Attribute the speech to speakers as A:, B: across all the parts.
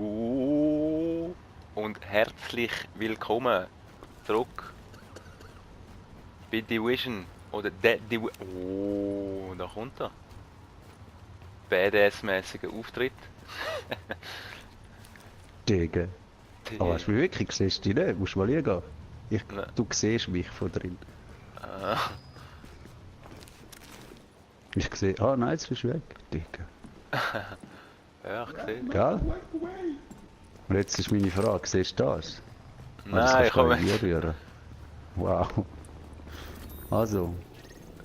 A: Hallo und herzlich willkommen zurück bei Division oder Oh, da kommt er. Badass-mäßiger Auftritt.
B: Digga. Aber hast du mich wirklich gesehen? Du nicht? Musst du mal schauen.
A: Ne,
B: Du siehst mich von drin.
A: äh,
B: Ich sehe. Ah nein, jetzt bist du weg. Digga.
A: ja, ich sehe.
B: Gell? Und jetzt ist meine Frage, siehst du das? Ah, das
A: Nein,
B: kannst
A: ich
B: du gar
A: habe.
B: nicht rühren. Wow. Also,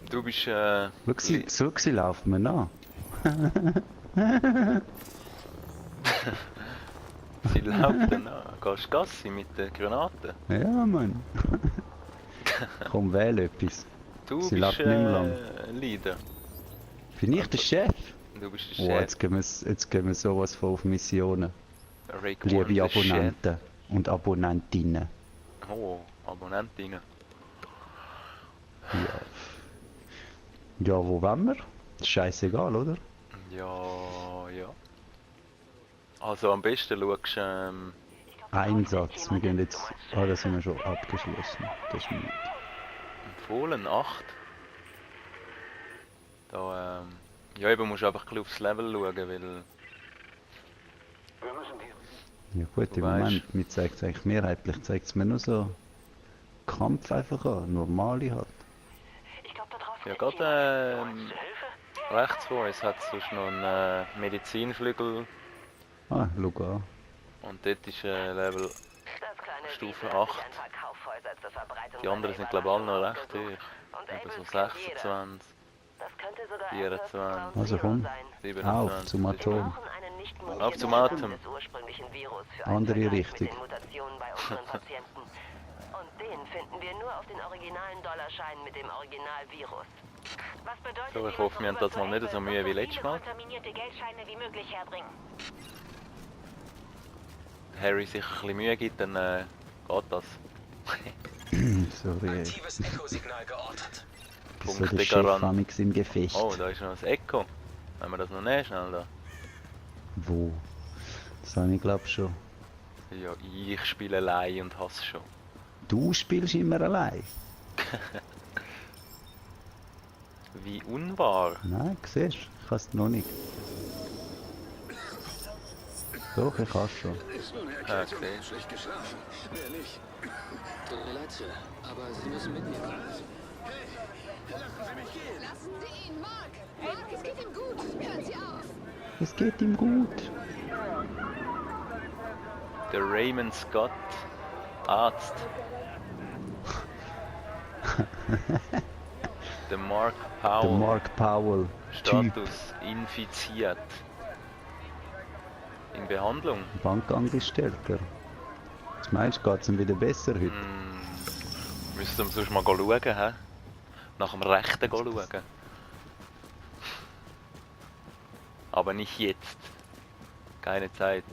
A: Du bist.
B: schau, sie laufen mir nach.
A: Sie läuft dann an. Gehst du Gassi mit den Granaten?
B: Ja, Mann. Komm, wähl etwas.
A: Du
B: Sie
A: bist
B: läuft nicht mehr lang.
A: Leader.
B: Bin ich der
A: Also,
B: Chef?
A: du bist der
B: Oh,
A: Chef.
B: jetzt gehen wir sowas von auf Missionen.
A: Rick Warren,
B: Liebe
A: der Chef.
B: Abonnenten und Abonnentinnen.
A: Oh, Abonnentinnen.
B: Ja. Ja, wo wollen wir? Ist scheißegal, oder?
A: Ja, ja. Also am besten schaust du
B: Einsatz. Wir gehen jetzt. Ah, das sind wir schon abgeschlossen. Das ist nicht.
A: empfohlen 8. Da, ja, eben musst du einfach ein bisschen aufs Level schauen, weil
B: Ja gut,
A: du
B: im
A: weißt.
B: Moment, mir zeigt es eigentlich mehrheitlich, zeigt es mir nur so Kampf einfach an, normale halt.
A: Ja, gerade rechts vor uns hat es sonst noch einen Medizinflügel
B: Ah, schau an.
A: und dort ist Level Stufe 8. Die anderen sind glaube ich alle noch recht hoch. Eben so 26, 24,
B: Also komm, auf
A: 27.
B: zum Atom.
A: Auf zum Atem.
B: Andere Richtung.
C: Und den finden wir nur auf den originalen Dollarscheinen mit dem Originalvirus. Was bedeutet,
A: So, ich hoffe, wir haben das mal nicht so Mühe wie letztes Mal.
C: kontaminierte Geldscheine wie möglich herbringen.
A: Harry sich ein bisschen Mühe gibt, dann geht das.
B: Sorry, ey.
D: Aktives Echo-Signal geortet.
B: Bist so der
A: Punkte
B: Chef
A: Garant.
B: amix im Gefecht.
A: Oh, da ist noch das Echo. Wenn wir das noch nehmen, schnell da.
B: Wo? Das habe ich glaub schon.
A: Ja, ich spiele allein und hasse schon.
B: Du spielst immer allein.
A: Wie unwahr.
B: Nein, siehst du, ich kann es noch nicht. Doch, ich kann es schon.
E: Ist nun
A: Ah,
E: Erkältung
A: okay.
E: schlecht geschlafen? Wer nicht?
D: Tut mir leid, Sir, aber Sie müssen mit mir kommen.
F: Lassen Sie ihn, Mark! Mark, es geht ihm gut! Hören Sie auf!
B: Es geht ihm gut.
A: Der Raymond Scott, Arzt. Der Mark
B: Der
A: Powell,
B: Mark Powell. Typ.
A: Status infiziert. In Behandlung.
B: Bankangestellter. Was meinst du, geht es ihm wieder besser heute?
A: Müssen wir sonst mal schauen, hä? Nach dem Rechten schauen. Aber nicht jetzt. Keine Zeit.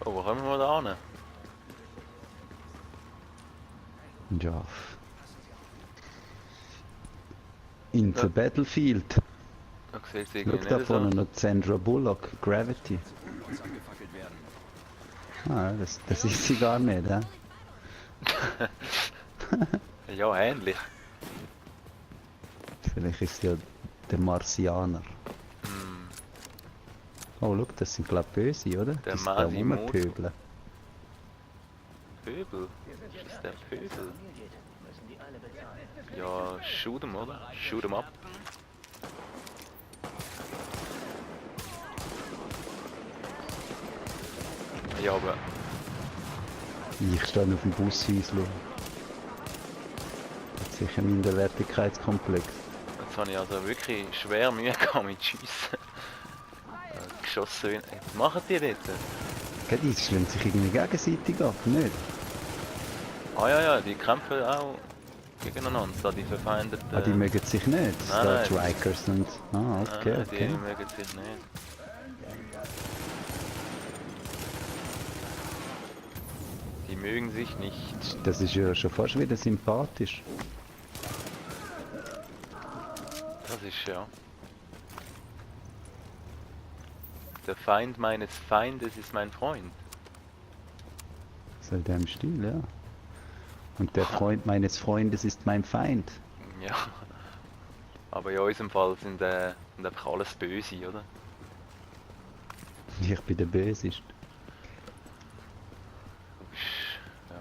A: Oh, wo kommen wir da hin?
B: Ja. In the Battlefield.
A: Da sieht es
B: Schau
A: irgendwie
B: da
A: nicht so.
B: vorne noch Sandra Bullock, Gravity. Ah, das ist sie gar nicht, hä?
A: Ja, ähnlich.
B: Vielleicht ist sie ja der Marsianer. Oh, schau, das sind glaub Böse, oder?
A: Der
B: Die sind da
A: Masimoto.
B: rumpöbeln.
A: Pöbel? Ist das der Pöbel? Ja, shoot 'em, oder? Shoot 'em up. Ja, aber
B: Ich stehe auf dem Bushäusli. Hat sicher einen Minderwertigkeitskomplex.
A: jetzt habe ich also wirklich schwer Mühe gehabt mit Schiessen. Geschossen wie... Was machen die dort?
B: Gell, die schwimmen sich irgendwie gegenseitig ab, nicht?
A: Ah ja, ja, die kämpfen auch gegeneinander, da die verfeindeten...
B: Ah, die mögen sich nicht,
A: Nein,
B: Star
A: nein.
B: Strikers und... Ah, okay,
A: Nein,
B: okay.
A: die mögen sich nicht. Die mögen sich nicht.
B: Das ist ja schon fast wieder sympathisch.
A: ist ja. Der Feind meines Feindes ist mein Freund.
B: So in dem Stil, ja. Und der Freund meines Freundes ist mein Feind.
A: Ja. Aber in unserem Fall sind einfach alles böse, oder?
B: Ich bin der Böseste.
A: Du bist, ja,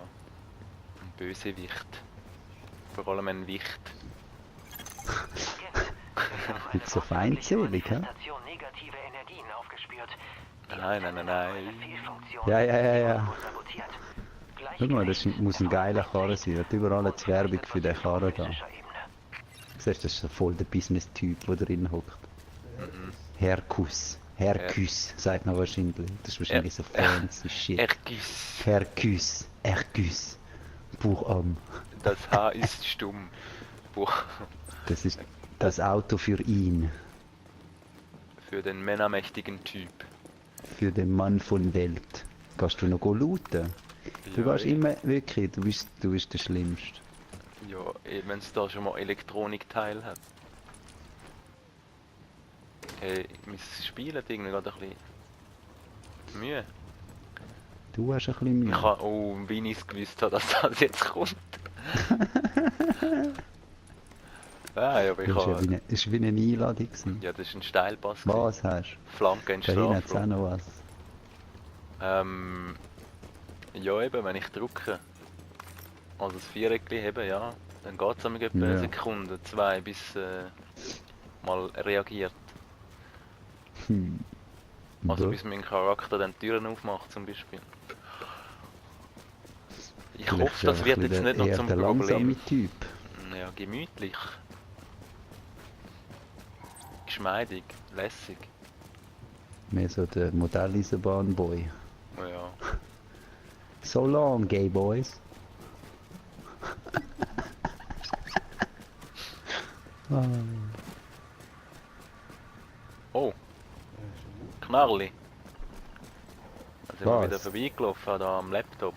A: ein Bösewicht. Vor allem ein Wicht.
B: Nicht so feindselig, hä?
G: negative Energien aufgespürt.
A: Nein.
B: Ja. Schau mal, das muss ein geiler Karren sein. Hat überall eine Werbung für den Karren da. Du siehst, das ist so voll der Business-Typ, der drin hockt. Herkus, sagt man wahrscheinlich. Das ist wahrscheinlich so fancy Shit. Herkus. Bucharm.
A: Das H ist stumm. Buch.
B: Das ist das Auto für ihn.
A: Für den männermächtigen Typ.
B: Für den Mann von Welt. Kannst du noch looten? Du
A: Ja,
B: gehst immer wirklich, du bist der Schlimmste.
A: Ja, wenn es da schon mal Elektronikteil hat. Hey, mein Spiel hat irgendwie gerade ein bisschen Mühe.
B: Du hast ein bisschen Mühe.
A: Ich habe, oh, wie ich es gewusst habe, dass das jetzt kommt. Nein, aber ich
B: Das ist ja
A: habe...
B: wie eine, ist wie eine Einladung gewesen.
A: Ja, das ist ein Steilpass.
B: Was hast du?
A: Flanke in
B: Da hinten hat's auch
A: Strafraum.
B: noch was.
A: Ja eben, wenn ich drücke. Also das Viereckli heben, ja. Dann geht es etwa eine
B: Ja.
A: Sekunde, 2, bis mal reagiert. Also
B: Ja.
A: bis mein Charakter dann Türen aufmacht zum Beispiel. Ich
B: Vielleicht
A: hoffe, das wird jetzt nicht noch
B: eher
A: zum
B: der
A: Problem.
B: langsame Typ.
A: Ja, gemütlich. Geschmeidig, lässig.
B: Mehr so der Modelleisenbahn-Boy.
A: Ja.
B: So long, gay boys.
A: Oh. Knarli. Da sind wir
B: Was?
A: wieder vorbeigelaufen da am Laptop.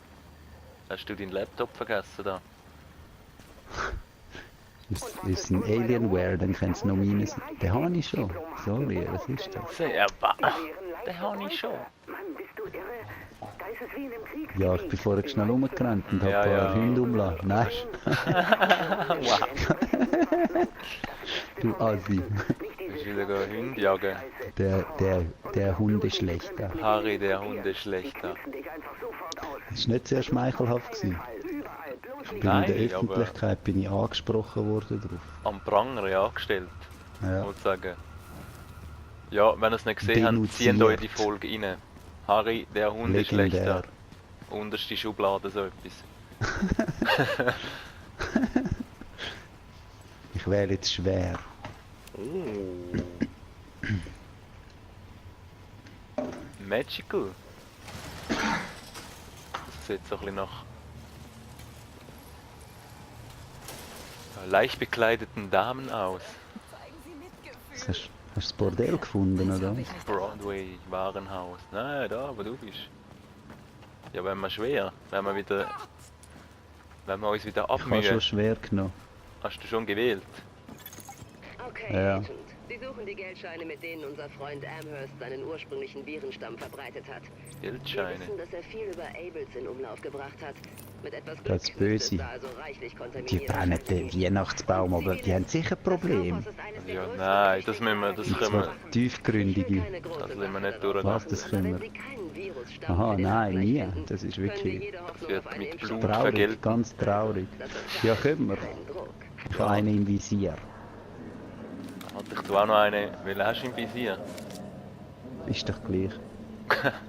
A: Hast du deinen Laptop vergessen da?
B: Ist ein Alienware, dann kann es noch meines. Den habe ich schon. Sorry, was ist das?
A: Sehr den habe ich schon.
B: Ja, ich bin vorher schnell rumgerannt und habe
A: Ja,
B: ein paar
A: ja.
B: Hunde umgelassen. Nein,
A: Wow.
B: du Assi.
A: Du bist wieder Hunde jagen.
B: Der Hund ist schlechter.
A: Harry, der Hund ist schlechter.
B: Das war nicht sehr schmeichelhaft. Gewesen. In der
A: Nein, aber
B: Öffentlichkeit bin ich angesprochen worden drauf.
A: am Pranger ja angestellt.
B: Ja.
A: Muss sagen. Ja, wenn ihr es nicht gesehen habt,
B: Denunziert.
A: zieht euch die Folge rein. Harry, der Hund ist
B: Legendär.
A: schlechter. Unterste Schublade, so etwas.
B: Ich wähle jetzt schwer.
A: Magical. Das sieht so ein bisschen nach leicht bekleideten Damen aus.
B: Hast du das Bordell gefunden, oder?
A: Broadway, Warenhaus. Nein, da, wo du bist. Ja, wenn wir schwer. Wenn wir uns wieder
B: Ich habe schon
A: abmühen.
B: schwer genommen.
A: Hast du schon gewählt?
C: Okay,
B: Ja.
C: Agent. Sie suchen die Geldscheine, mit denen unser Freund Amherst seinen ursprünglichen Virenstamm verbreitet hat. Wir
A: Geldscheine.
C: wissen, dass er viel über Ables in Umlauf gebracht hat. Mit etwas Glück
B: Das ist böse.
C: müsste es da also reichlich
B: Die
C: kontaminierte
B: brennen
C: Scheine
B: den
C: geben.
B: Weihnachtsbaum, aber die haben sicher ein Problem.
A: Ja, nein, das können wir,
B: Und zwar tiefgründige.
A: Das lassen wir nicht durch.
B: Was, das können wir? Aha, nein, nie. Das ist wirklich
A: Das wird mit Blut
B: traurig,
A: vergelten.
B: ganz traurig. Ja, können wir. Ich habe einen im Visier.
A: Hatte ich da auch noch eine. Welche hast du im Visier?
B: Ist doch gleich.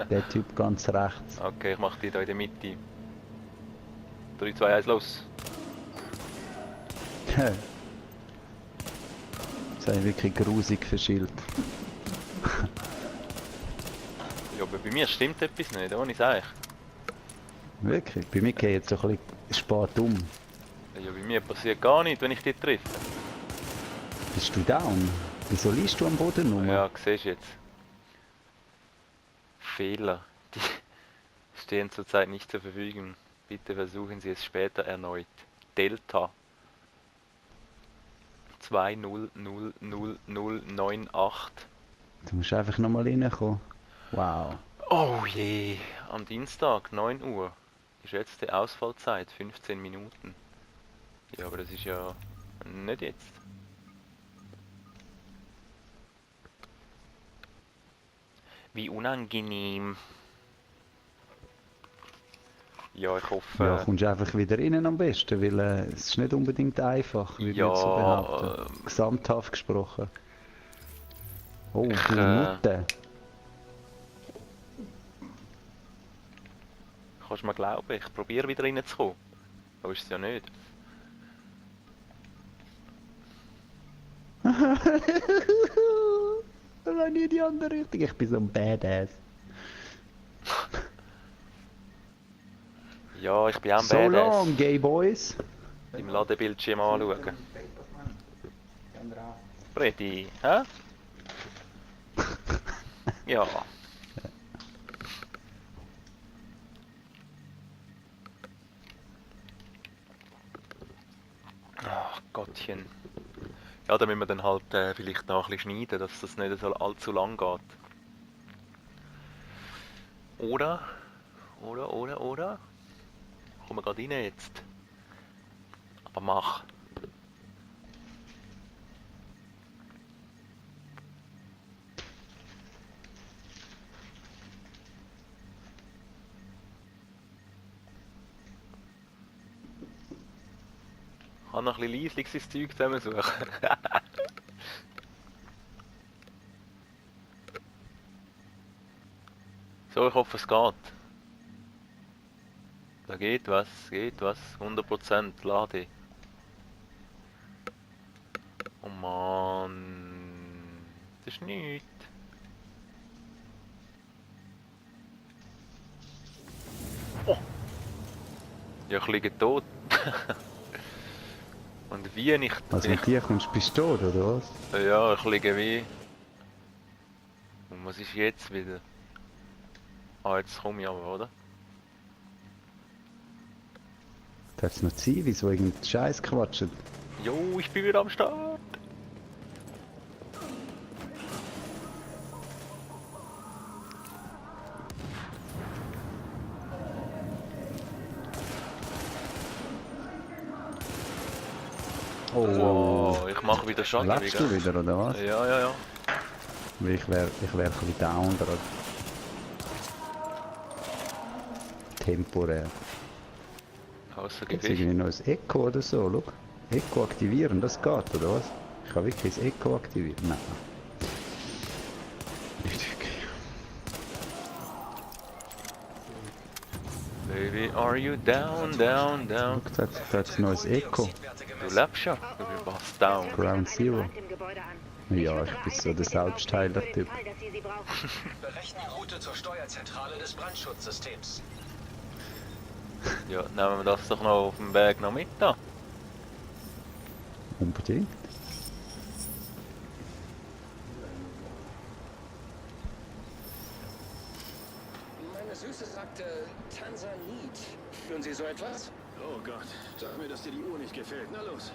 B: Der Typ ganz rechts.
A: Okay, ich mach die da in der Mitte. 3, 2, 1, los!
B: Das habe ich wirklich grusig verschillt.
A: Ja, aber bei mir stimmt etwas nicht, ohne sag ich.
B: Wirklich? Bei mir geht es so ein bisschen spät um.
A: Ja, bei mir passiert gar nichts, wenn ich dich treffe.
B: Bist du down? Wieso liegst du am Boden rum?
A: Ja, siehst du jetzt. Fehler. Die stehen zurzeit nicht zur Verfügung. Bitte versuchen Sie es später erneut. Delta. 20000098.
B: Du musst einfach nochmal reinkommen. Wow.
A: Oh je, am Dienstag, 9 Uhr. Ist jetzt die Ausfallzeit, 15 Minuten. Ja, aber das ist ja nicht jetzt. Wie unangenehm. Ja, ich hoffe...
B: Ja, kommst einfach wieder rein am besten, weil es ist nicht unbedingt einfach, würde ich
A: Ja,
B: jetzt so behaupten. Gesamthaft gesprochen. Oh,
A: Ich,
B: du Nutte.
A: Kannst du mir glauben, ich probiere wieder reinzukommen. Aber ist es ja nicht.
B: Das war nie die andere Richtung. Ich bin so ein Badass.
A: Ja, ich bin auch ein
B: So
A: Badass.
B: long, gay boys.
A: Im Ladebildschirm anschauen. Freddy, hä? Ja. Ach Gottchen. Ja, da müssen wir dann halt vielleicht noch ein bisschen schneiden, dass das nicht so allzu lang geht. Oder? Oder? Kommen wir gerade rein jetzt. Aber mach. Ich kann noch ein bisschen leislich sein Zeug zusammensuchen. So, ich hoffe es geht. Da geht was. 100% Lade. Oh Mann. Das ist nichts. Oh! Ja, ich liege tot. Und wie nicht.
B: Also mit dir kommst bist du tot, oder was?
A: Ja, ich liege wie. Und was ist jetzt wieder? Ah, jetzt komme ich aber, oder?
B: Darf es noch sein, wieso irgendein Scheiß quatscht?
A: Jo, ich bin wieder am Start.
B: Oh,
A: Ich mache wieder Schaden.
B: lebst du wieder, oder was?
A: Ja.
B: Weil ich wär ein bisschen down gerade. Temporär.
A: Außer
B: Gibt es
A: Gewicht.
B: irgendwie noch ein Echo oder so? Schau. Echo aktivieren, das geht, oder was? Ich kann wirklich das Echo aktivieren. Nein. Nicht wirklich.
A: Baby, are you down?
B: Schau, da hat es noch ein Echo.
A: Du lebst ja. Du bist down.
B: Ground Zero. Ja, ich bin so der Selbstheiler-Typ.
E: Berechnen Route zur Steuerzentrale des Brandschutzsystems.
A: Ja, nehmen wir das doch noch auf dem Weg noch mit da.
B: Unbedingt.
E: Meine Süße sagte Tansanit. Führen Sie so etwas?
D: Oh Gott, sag mir, dass dir die Uhr nicht gefällt. Na los.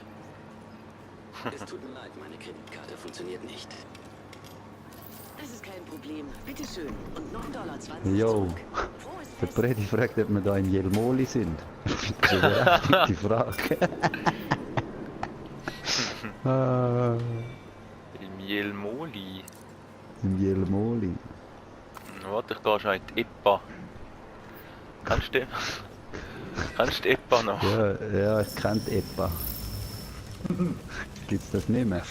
G: Es tut mir leid, meine Kreditkarte funktioniert nicht.
C: Das ist kein Problem. Bitte schön. Und noch $1,20
B: Yo,
C: zurück. Frohes
B: der
C: Fest.
B: Predi fragt, ob wir da in Jelmoli sind. Das ist eine berechtigte Frage. Ah,
A: Im Jelmoli.
B: Im Jelmoli.
A: Warte, ich gehe schon in die EPA. Kennst du die EPA noch?
B: Ja, ich kenne die EPA. Gibt's das nicht mehr?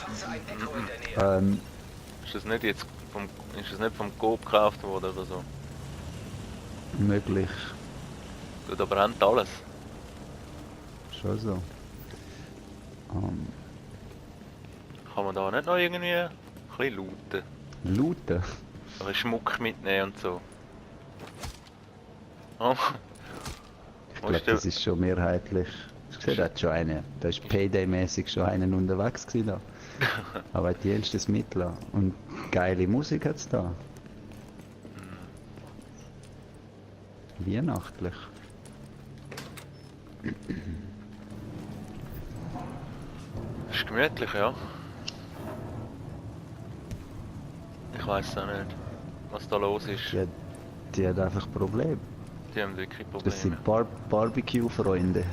A: Ist das nicht jetzt vom Coop gekauft worden oder so?
B: Möglich.
A: Gut, aber haben alles.
B: Schon so.
A: Kann man da nicht noch irgendwie ein bisschen looten?
B: Looten?
A: Ein bisschen Schmuck mitnehmen und so. Oh.
B: Ich glaube, das ist schon mehrheitlich. Ich sehe, da hat schon einen. Da ist Payday-mäßig schon einen unterwegs gewesen da. Aber die ist Mittel. Und geile Musik hat's da. Weihnachtlich.
A: Hast du Gemütlich, ja. Ich weiß auch nicht, was da los ist.
B: Die hat einfach Probleme.
A: Die haben wirklich Probleme.
B: Das sind Barbecue-Freunde.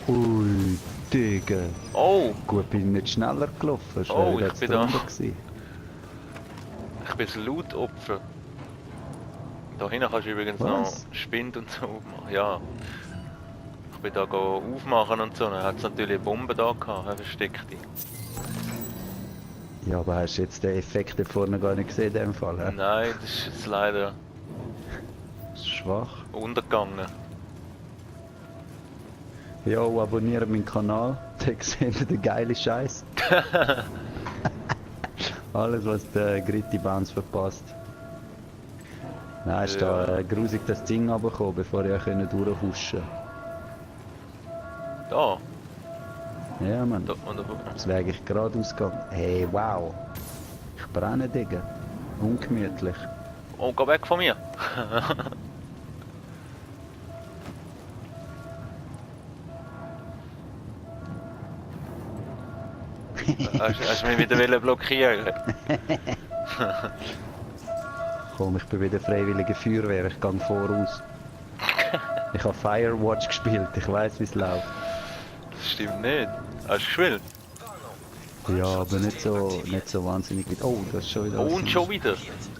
B: Ui, Digga.
A: Oh!
B: Gut, bin ich nicht schneller gelaufen. Das
A: Oh,
B: wäre
A: ich
B: jetzt
A: bin da.
B: drunter gewesen.
A: Ich bin ein Loot-Opfer. Da hinten kannst du übrigens
B: Was?
A: noch Spind und so aufmachen. Ja. Ich bin da aufmachen und so. Dann hat es natürlich eine Bombe da gehabt, eine versteckte.
B: Ja, aber hast du jetzt den Effekt da vorne gar nicht gesehen in dem Fall? He?
A: Nein, das ist jetzt leider
B: Das ist schwach.
A: untergegangen.
B: Ja, abonniere meinen Kanal, dann seht ihr den geilen Scheiß. Alles, was der Gritty Bounce verpasst. Nein, ist
A: Ja.
B: da grusig das Ding runtergekommen, bevor ich durchhuschen
A: Da.
B: Ja, Mann.
A: Da und da.
B: Das wäre eigentlich geradeaus gegangen. Hey, wow. Ich brenne, Digga. Ungemütlich.
A: Oh, geh weg von mir! Hast du mich wieder blockieren?
B: Komm, ich bin wieder freiwillige Feuerwehr, ich gehe voraus. Ich habe Firewatch gespielt, ich weiß wie es läuft.
A: Das stimmt nicht. Hast du gespielt?
B: Ja, aber nicht so wahnsinnig weit. Oh, das ist schon wieder.
A: Oh,
B: was
A: und schon wieder.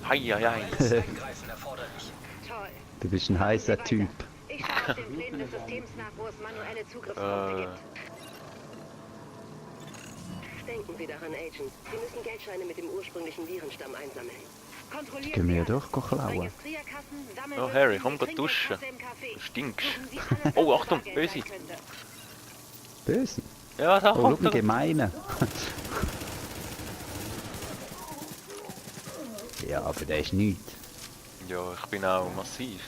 A: Hei, hei, hei.
F: Toll.
B: Du bist ein heißer Typ.
F: Ich schaue auf den Plänen des Systems nach, wo es manuelle Zugriffspunkte gibt.
C: Denken Sie daran, Agent. Sie müssen Geldscheine mit dem ursprünglichen Virenstamm einsammeln.
F: Kontrollieren
B: Gehen wir
F: Sie
B: doch klauen.
F: Registrierkassen, sammeln
A: Oh,
F: Sie
A: Harry,
F: die
A: komm, geh
F: Trinkgeld
A: duschen.
F: aus dem Café.
A: Du stinkst.
F: Suchen Sie alles,
A: Oh,
F: was
A: Achtung,
F: Bargeld
A: böse.
F: sein könnte.
B: Böse.
A: Ja, da
B: Oh, schau,
A: kommt
B: ein
A: er.
B: gemeiner. Ja, aber der ist nichts.
A: Ja, ich bin auch massiv.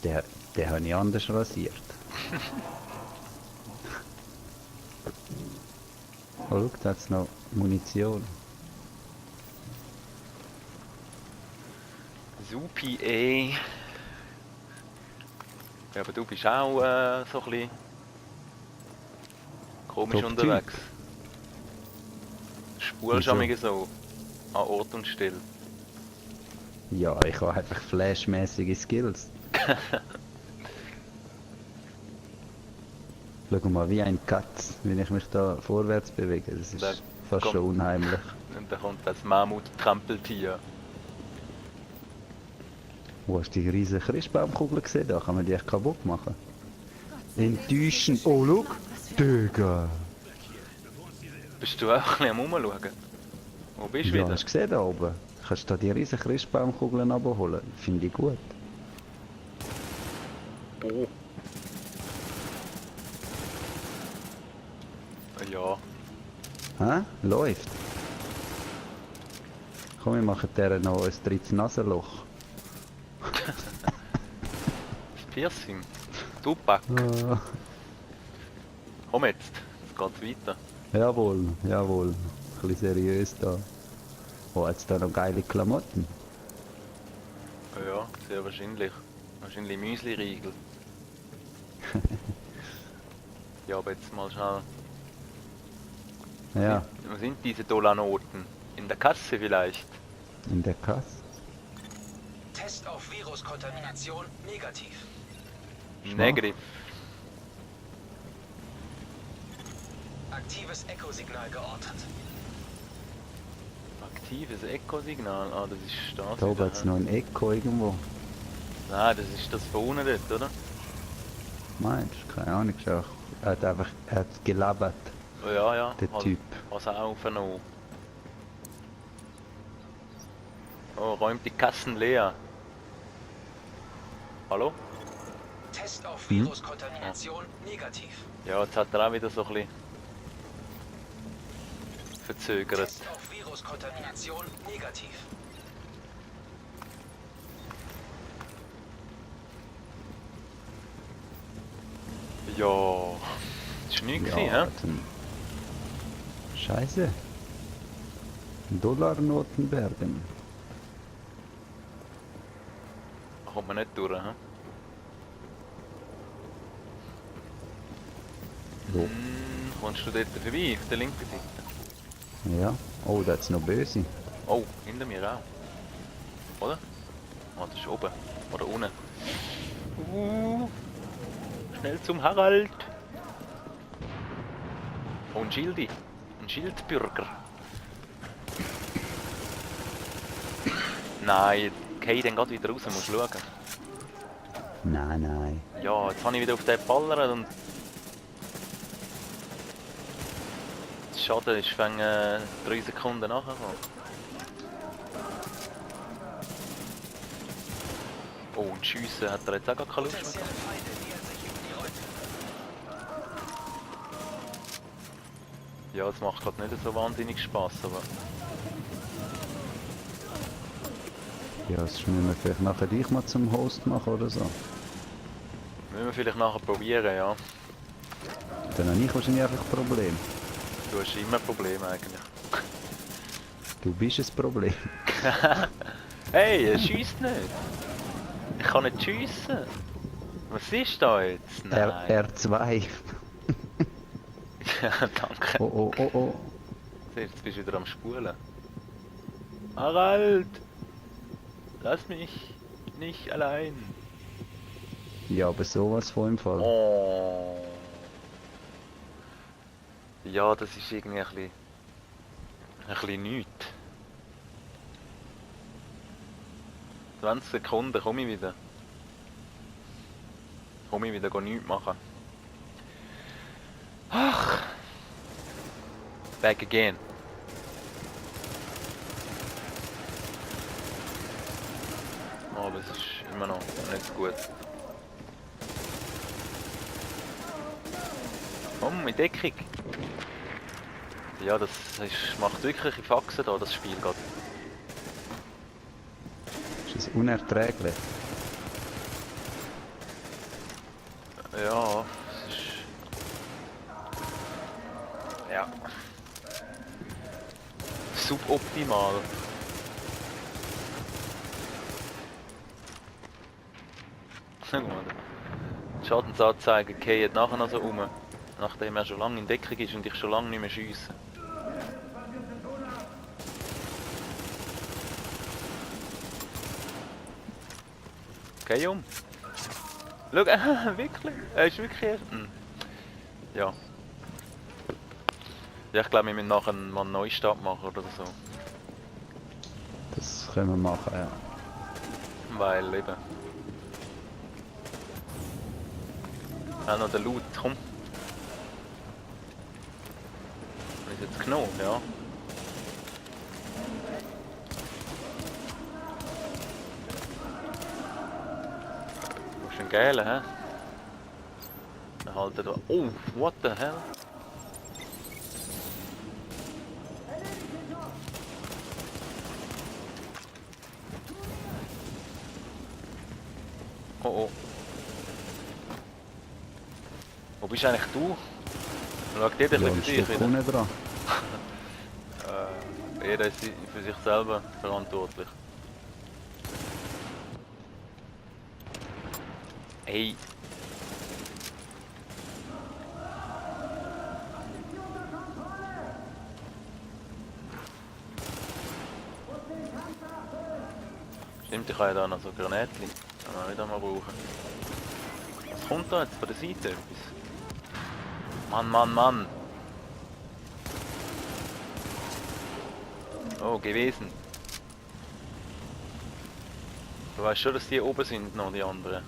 B: Der habe ich anders rasiert. Oh, schau, da hat es noch Munition.
A: Supi, ey. Ja, aber du bist auch so ein bisschen komisch
B: Top
A: unterwegs. Spulst
B: Wieso?
A: du so an Ort und Stelle.
B: Ja, ich habe einfach flashmäßige Skills. Schau mal, wie ein Katz, wenn ich mich da vorwärts bewege. Das ist
A: Da
B: fast
A: kommt-
B: schon unheimlich.
A: Und da kommt das Mammut-Trampeltier.
B: Wo hast du die riesen Christbaumkugel gesehen? Da kann man die echt kaputt machen. Enttäuschend. Oh, schau! Digga!
A: Bist du auch ein bisschen am Rumschauen? Wo bist du
B: Ja,
A: wieder?
B: hast du gesehen da oben? Kannst du da die riesen Christbaumkugeln abholen? Finde ich gut.
A: Oh. Ja.
B: Hä? Läuft. Komm, wir machen der noch ein drittes Nasenloch.
A: Das Piercing. Tupac.
B: Ah.
A: Komm jetzt. Jetzt geht's weiter.
B: Jawohl, jawohl. Ein bisschen seriös da. Oh, jetzt da noch geile Klamotten.
A: Ja, sehr wahrscheinlich. Wahrscheinlich Müsli-Riegel. Ja, aber jetzt mal schnell.
B: Ja,
A: Wo sind diese Dollarnoten? In der Kasse vielleicht?
B: in der Kasse.
E: Test auf Viruskontamination negativ.
B: Schwach.
A: Negativ.
E: Aktives Echo-Signal geortet.
A: Aktives Echo-Signal. Ah, das ist das.
B: Da oben
A: wieder,
B: hat es
A: hä?
B: noch ein Echo irgendwo.
A: Nein, das ist das von unten dort, oder?
B: Meinst du? Keine Ahnung. Er hat einfach gelabert,
A: Oh, ja, ja.
B: der Typ.
A: Was auch aufgenommen. Oh, räumt die Kassen leer. Hallo?
E: Test auf Viruskontamination negativ.
A: Ja, jetzt hat er auch wieder so ein bisschen verzögert.
E: Test auf Viruskontamination negativ.
A: Ja, das war nichts,
B: Ja,
A: hä?
B: dann... Scheiße. Dollarnoten bergen.
A: Da kommt man nicht durch, hä?
B: Jo.
A: Kommst du dort vorbei, auf der linken Seite?
B: Ja. Oh, das ist noch böse.
A: Oh, hinter mir auch. Oder? Oh, das ist oben. Oder unten. Schnell zum Harald. Oh, ein Schildi. Ein Schildbürger. Nein, geh dann gerade wieder raus, musst schauen.
B: Nein, nein.
A: Ja, jetzt habe ich wieder auf den geballert und... Schade, ist wegen 3 Sekunden nachher. Oh, und schiessen hat er jetzt auch gar keine Lust mehr gehabt. Ja, es macht gerade nicht so wahnsinnig Spaß, aber...
B: Ja, das müssen wir vielleicht nachher dich mal zum Host machen oder so.
A: Müssen wir vielleicht nachher probieren, ja.
B: Dann habe ich wahrscheinlich einfach ein Problem.
A: Du hast immer Probleme eigentlich.
B: Du bist ein Problem.
A: Hey, er schiesst nicht! Ich kann nicht schiessen! Was ist da jetzt? Nein!
B: R2.
A: Ja, danke.
B: Oh, oh, oh, oh.
A: Jetzt bist du wieder am Spulen. Harald! Lass mich nicht allein!
B: Ja, aber sowas von im Fall.
A: Oh! Ja, das ist irgendwie ein bisschen nichts. 20 Sekunden komme ich wieder. Komme ich wieder nichts machen. Ach! Back again. Oh, aber es ist immer noch nicht so gut. Komm, in Deckung. Ja, das macht wirklich Faxen da, das Spiel gerade.
B: Ist das unerträglich?
A: Ja, es ist... Ja. Suboptimal. Guck mal. Die Schadensanzeige gehen nachher noch so um. Nachdem er schon lange in Deckung ist und ich schon lange nicht mehr schiesse. Geh um. Schau, wirklich? Er ist wirklich erst... Ja. Ja, ich glaube, wir müssen nachher mal einen Neustart machen oder so.
B: Das können wir machen, ja.
A: Weil eben... Auch noch der Loot, komm. Ist jetzt genommen, ja. Du musst einen geilen, hä? Dann haltet da. Oh, what the hell? Oh oh. Wo bist eigentlich du? Schau dir dich
B: Ja,
A: für
B: ist
A: dich
B: doch
A: wieder.
B: unten dran.
A: Jeder ist für sich selber verantwortlich. Hey. Stimmt, ich kann ja da noch so Granätchen. Kann man wieder mal brauchen. Was kommt da jetzt von der Seite etwas? Mann, Mann, Mann! Oh, gewesen. Du weißt schon, dass die oben sind, noch die anderen.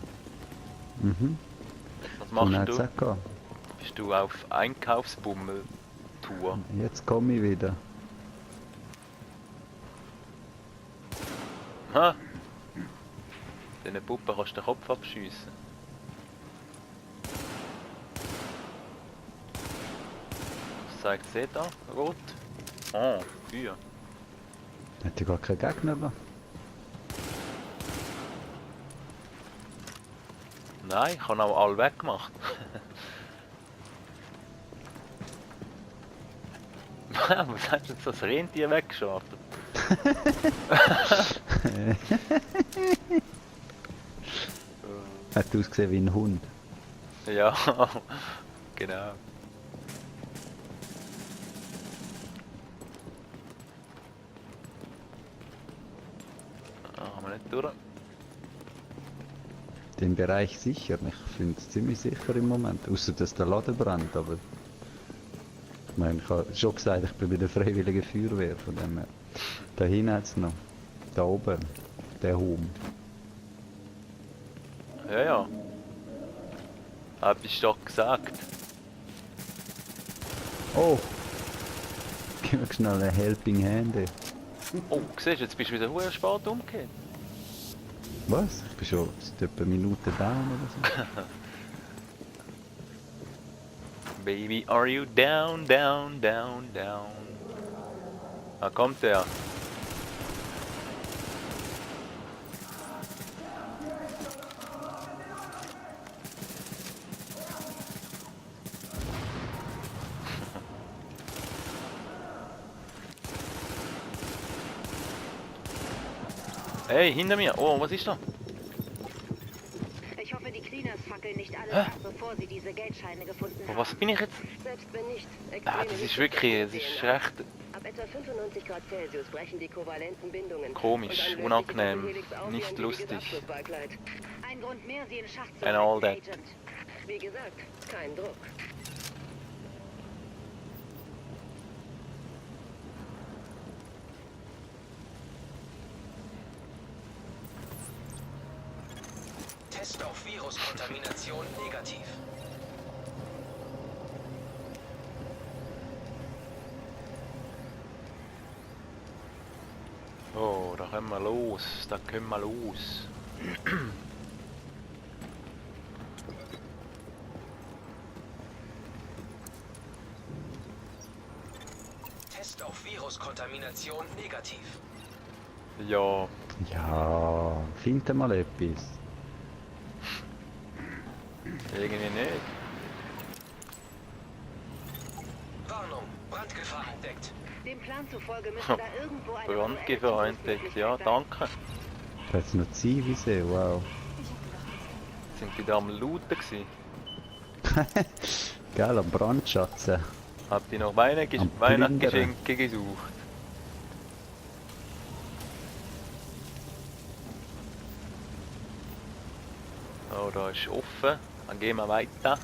B: Mhm.
A: Was machst
B: Und
A: du?
B: hat's auch gehabt.
A: Bist du auf Einkaufsbummel-Tour?
B: Jetzt komme ich wieder.
A: Ha! Diesen Puppen kannst du den Kopf abschiessen. Was zeigt sie da? Rot? Oh, Feuer.
B: Hat ja gar keinen Gegner da.
A: Nein, ich habe auch alle weggemacht. Was hast du jetzt das Rentier weggeschartet?
B: Hat ausgesehen wie ein Hund.
A: Ja, genau. nicht durch.
B: Den Bereich sicher. Ich finde es ziemlich sicher im Moment. Außer dass der Laden brennt, aber... Ich meine, ich habe schon gesagt, ich bin bei der Freiwilligen Feuerwehr, von dem her. Da hinten hat es noch. Da oben. Der Home.
A: Ja, ja. Hab ich doch gesagt.
B: Oh! Gib mir schnell eine Helping Hand.
A: Oh, siehst du, jetzt bist du wieder sehr spät umgekehrt.
B: Was? Ich bin schon seit etwa eine Minute down oder so.
A: Baby, are you down, down, down, down? Da kommt der. Hey, hinter mir. Oh, was ist da?
C: Ich hoffe, die Cleaners fackeln nicht alles
A: Hä?
C: ab, bevor sie diese Geldscheine gefunden
A: Oh,
C: haben.
A: was bin ich jetzt?
C: Selbst wenn nicht,
A: Ah, das ist wirklich, das ist recht
C: Ab etwa 95 Grad Celsius brechen die kovalenten Bindungen.
A: komisch,
C: Und dann löst sich
A: unangenehm,
C: das Helix auf wie
A: nicht
C: ein billiges
A: lustig.
C: Abschlussballkleid. Ein Grund mehr, sie in Schacht zu
A: And all
C: halten,
A: that.
C: Agent. Wie gesagt, kein Druck.
E: Test auf Viruskontamination negativ.
A: Oh, da können wir los, da können wir los.
E: Test auf Viruskontamination negativ.
A: Ja,
B: Ja, find mal etwas.
A: irgendwie nicht.
E: Warnung, Brandgefahr entdeckt.
C: Dem Plan zufolge müsste da irgendwo eine
A: Brandgefahr entdeckt, ja, danke.
B: Da hat es noch Zivi gesehen, wow.
A: Sind die da am Looten gewesen?
B: Geil, am Brandschatzen.
A: Habt ihr noch
B: Am
A: Weihnachtsgeschenke gesucht? Oh, da ist offen. Dann gehen wir weiter.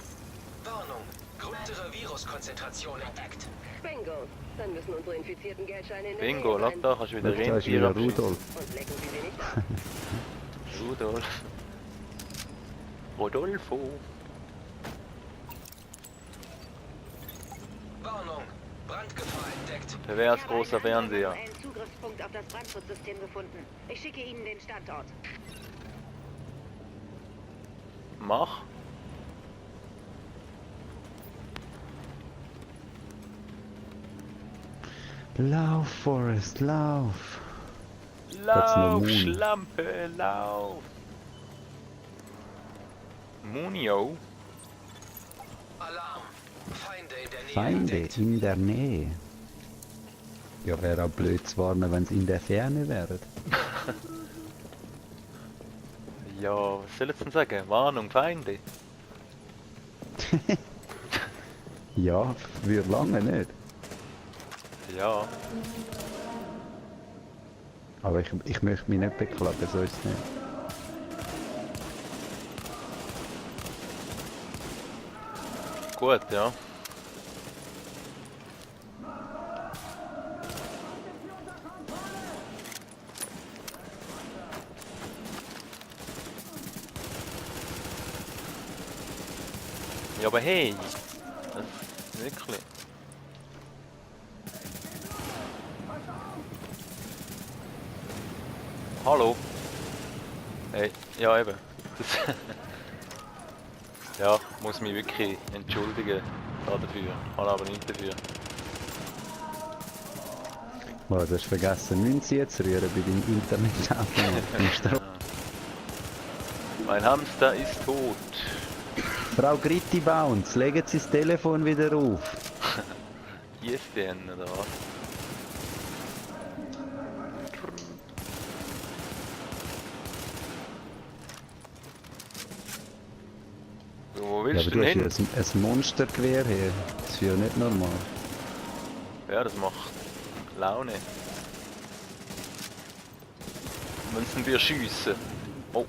E: Warnung, größere Viruskonzentration entdeckt.
C: Bingo. Dann müssen unsere infizierten Geldscheine in der
A: Bingo,
C: Nähe
A: lass
C: sein.
A: da, kannst du wieder
B: Da ist
A: Rentier
B: wieder
A: abschießen.
B: Rudolf.
C: Und lecken Sie sie nicht ab.
A: Rudolf. Rodolfo.
E: Warnung, Brandgefahr entdeckt.
A: Der wäre als
C: Ich habe
A: großer
C: einen anderen
A: Fernseher.
C: manuellen Zugriffspunkt auf das Brandschutzsystem gefunden. Ich schicke Ihnen den Standort.
A: Mach.
B: Lauf, Forrest, lauf. That's no
A: Lauf,
B: moon.
A: Schlampe, lauf. Munio.
E: Alarm, Feinde in der Nähe
B: Feinde
E: entdeckt.
B: in der Nähe. Ja, wäre auch blöd zu warnen, wenn sie in der Ferne wären.
A: Ja, was soll ich denn sagen? Warnung, Feinde.
B: Ja, wir lange nicht.
A: Ja,
B: Aber ich möchte mich nicht beklagen, so ist es nicht.
A: gut, ja. Ja, aber hey, das ist wirklich. Hallo? Hey, ja eben. Das ja, muss mich wirklich entschuldigen dafür. Kann aber nicht dafür.
B: Oh, du hast vergessen, Münze zu rühren bei deinem Internet.
A: Mein Hamster ist tot.
B: Frau Gritti Bounce, legen Sie das Telefon wieder auf.
A: ISDN oder was? So, wo
B: Ja,
A: willst
B: aber
A: du
B: du
A: denn
B: hast
A: hin?
B: ja ein Monstergewehr hier. Das ist ja nicht normal.
A: Ja, das macht Laune. Müssen wir schiessen. Oh.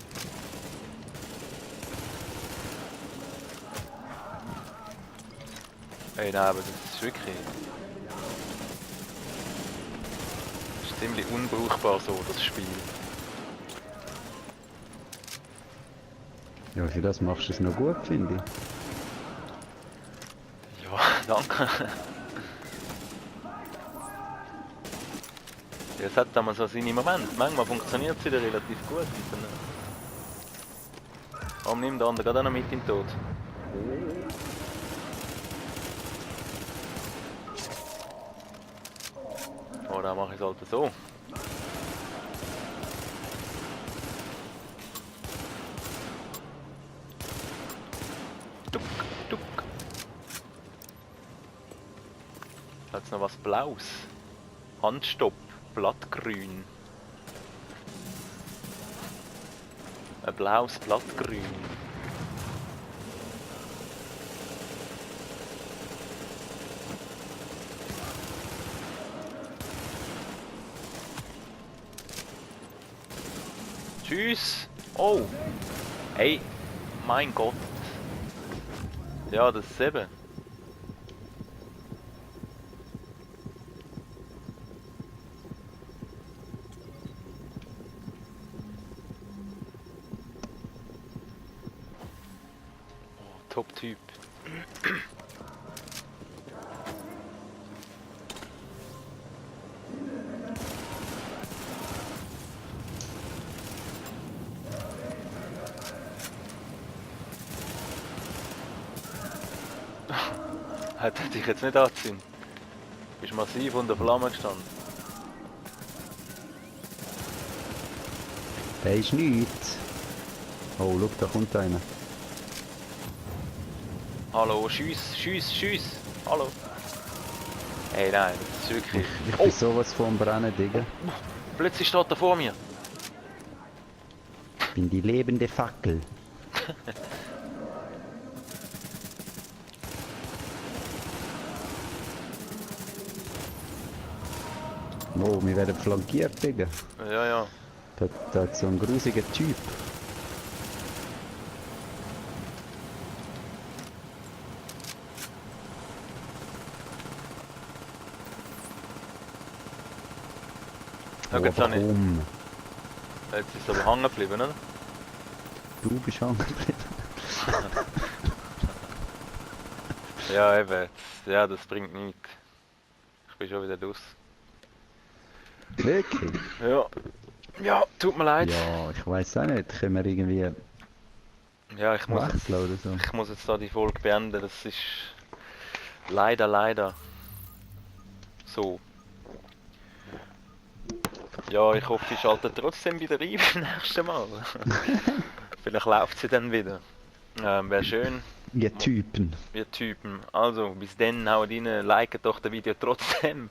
A: Ey, nein, aber das ist wirklich... Das ist ziemlich unbrauchbar so, das Spiel.
B: Ja, für das machst du es noch gut, finde ich.
A: Ja, danke. Ja, es hat damals so seine Momente. Manchmal funktioniert es wieder relativ gut. Und dann... Warum nimmt der andere gerade auch noch mit in den Tod? Oh, dann mache ich es halt so. Tuck, tuck. Hat's noch was Blaues? Handstopp, Blattgrün. Ein blaues Blattgrün. Tschüss! Oh! Hey! Mein Gott! Ja, das ist eben. Oh, Top-Typ. Hätte dich jetzt nicht angezogen. Du bist massiv unter Flamme gestanden.
B: Der ist nichts. Oh, schau, da kommt einer.
A: Hallo, schiess, schiess, schiess. Hallo. Hey, nein, das ist wirklich...
B: Ich bin sowas von Brennen, Digga.
A: Plötzlich steht er vor mir.
B: Ich bin die lebende Fackel. Oh, wir werden flankiert, Digga.
A: Ja, ja.
B: Da hat so ein grusiger Typ.
A: Ja, geht's auch nicht.
B: Warum?
A: Jetzt ist er aber hängen geblieben, oder?
B: Du bist angeblieben.
A: Ja, eben. Ja, das bringt nichts. Ich bin schon wieder los.
B: Wirklich?
A: Ja. Ja, tut mir leid.
B: Ja, ich weiß auch nicht. Können wir irgendwie
A: Ja, ich muss,
B: wechseln oder so?
A: ich muss jetzt da die Folge beenden. Das ist leider so. Ja, ich hoffe, ich schalte trotzdem wieder ein beim nächsten Mal. Vielleicht läuft sie dann wieder. Wäre schön.
B: Ihr Typen.
A: Wir Typen. Also, bis dann, haut rein, liket doch das Video trotzdem.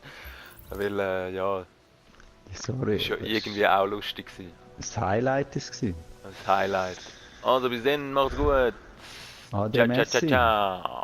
A: Weil, ja,
B: Sorry.
A: ist ja irgendwie auch lustig gewesen.
B: Das Highlight ist es.
A: Das Highlight. Also, bis dann, macht's gut.
B: Ade,
A: Ciao, ciao, ciao,
B: merci.
A: ciao.